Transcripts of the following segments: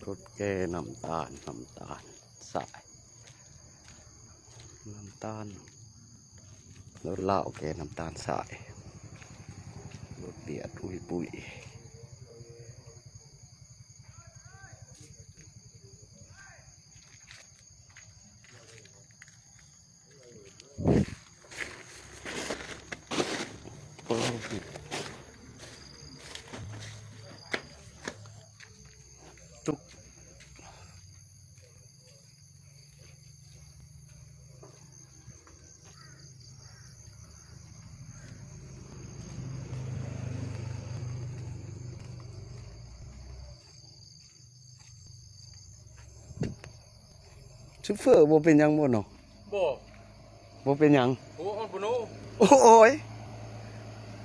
ລົດແກ່ນ້ຳຕານ ນ້ຳຕານຊາຍ ນ້ຳຕານ ລົດລາວແກ່ນ້ຳຕານຊາຍ ລົດວຽດອຸຍປຸຍ. ໂຊເຟີບໍ່ເປັນຫຍັງບໍ່ເນາະ? ບໍ່ ບໍ່ເປັນຫຍັງ. ໂອ້ ຮອດບໍ່ນູ. ໂອ້ຍ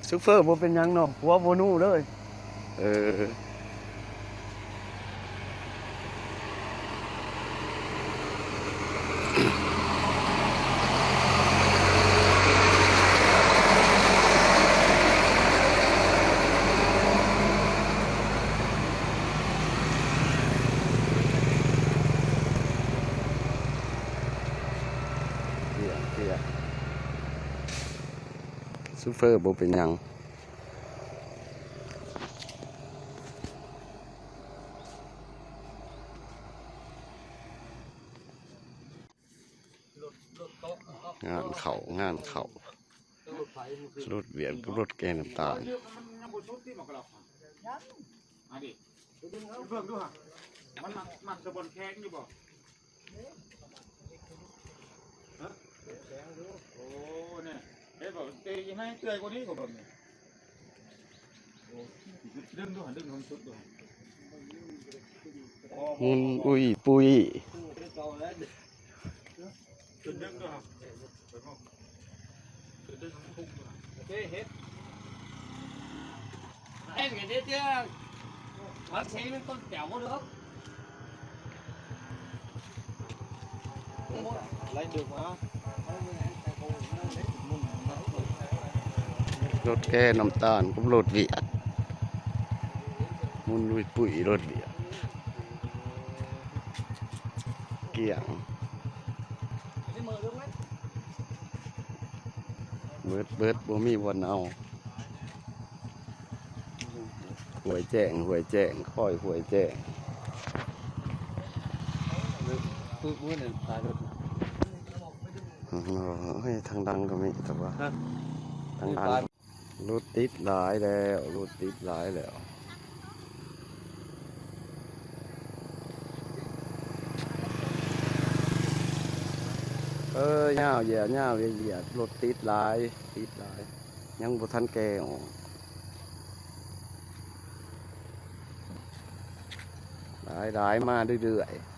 ໂຊເຟີບໍ່ເປັນຫຍັງເນາະ ຫົວບໍ່ນູເລີຍ. ເອີ. ໂຊເຟີບໍ່ເປັນຫຍັງ. ງານເຂົ້າ ງານເຂົ້າ ລົດວຽດກັບລົດແກ່ນ້ຳຕານ. ໝຸນອຸຍປຸຍ. ລົດແກ່ນ້ຳຕານກັບລົດວຽດ ໝຸນອຸຍປຸຍລົດວຽດ ກ້ຽງ ເບິດ ເບິດ ບໍ່ມີບ່ອນເອົາ. ຫ້ວຍແຈ້ງ ຫ້ວຍແຈ້ງ ຄອຍຫ້ວຍແຈ້ງ. ໂອ້ຍ ທາງຫຼັງກໍມີ ແຕ່ວ່າ ທາງຫຼັງ ລົດຕິດຫຼາຍແລ້ວ ລົດຕິດຫຼາຍແລ້ວ. ເອີ ຍາວຢຽດ ຍາວຢຽດ ລົດຕິດຫຼາຍ ຕິດຫຼາຍ ຍັງບໍ່ທັນແກ່ອອກ. ຫຼາຍໆ ມາເລື້ອຍໆ.